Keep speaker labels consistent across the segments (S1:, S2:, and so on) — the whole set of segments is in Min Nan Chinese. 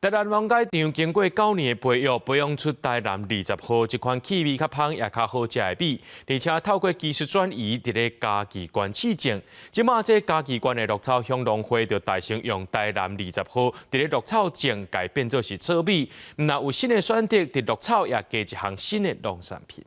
S1: 台南農改場經過9年的培育，培養出台南二十號這款氣味較芳也較好食的米，而且透過技術轉移，佇咧嘉義縣試種。這馬這嘉義縣的鹿草鄉農會就帶先用台南二十號佇咧鹿草種，改變做是糙米。毋但有新的選擇，佇鹿草也加一項新的農產品。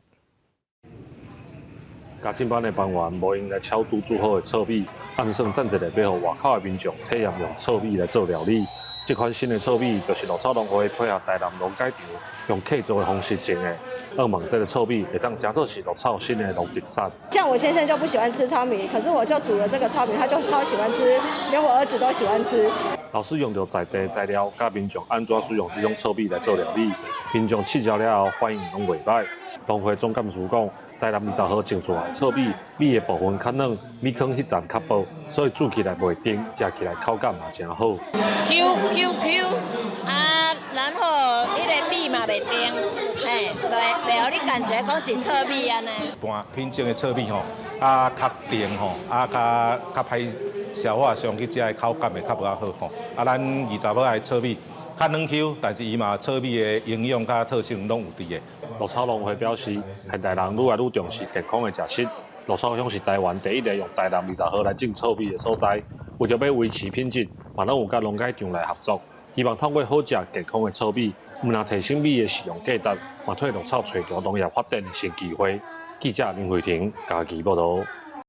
S2: 家政班的班員無閒來炒拄煮好的糙米，暗算等一下欲予外口的民眾體驗用糙米來做料理。這款新的糙米就是鹿草農會配合台南農改場用契作的方式種的。向望這个糙米會當成做是鹿草新的農特產。
S3: 像我先生就不喜歡吃糙米，可是我就煮了這個糙米，他就超喜歡吃，連我兒子都喜歡吃。
S2: 老師用著在地的材料，教民眾按怎使用這種糙米來做料理。民眾試食了後反應攏袂䆀。農會總幹事講，台南二十號種出來糙米，米的部分較軟，米糠彼層較薄，所以煮起來袂甜，食起來口感嘛誠好。
S4: Q Q Q 啊，然後彼个米嘛袂甜，嘿，袂予你感覺講是糙米按呢。
S5: 一般品種的糙米吼，啊較甜吼，啊較較歹消化，上去食的口感會較無遐好吼。啊，咱二十號的糙米較軟 Q，但是伊嘛糙米的營養佮特性攏有佇的。
S2: 鹿草農會表示，現代人愈來愈重視健康的食食，鹿草鄉是台灣第一个用台南二十號來種糙米的所在。為著欲維持品質，嘛攏有佮農改場來合作，希望透過好食健康的糙米，毋但提升米的食用價值，嘛替鹿草揣著農業發展的新機會。記者林慧婷嘉義報導。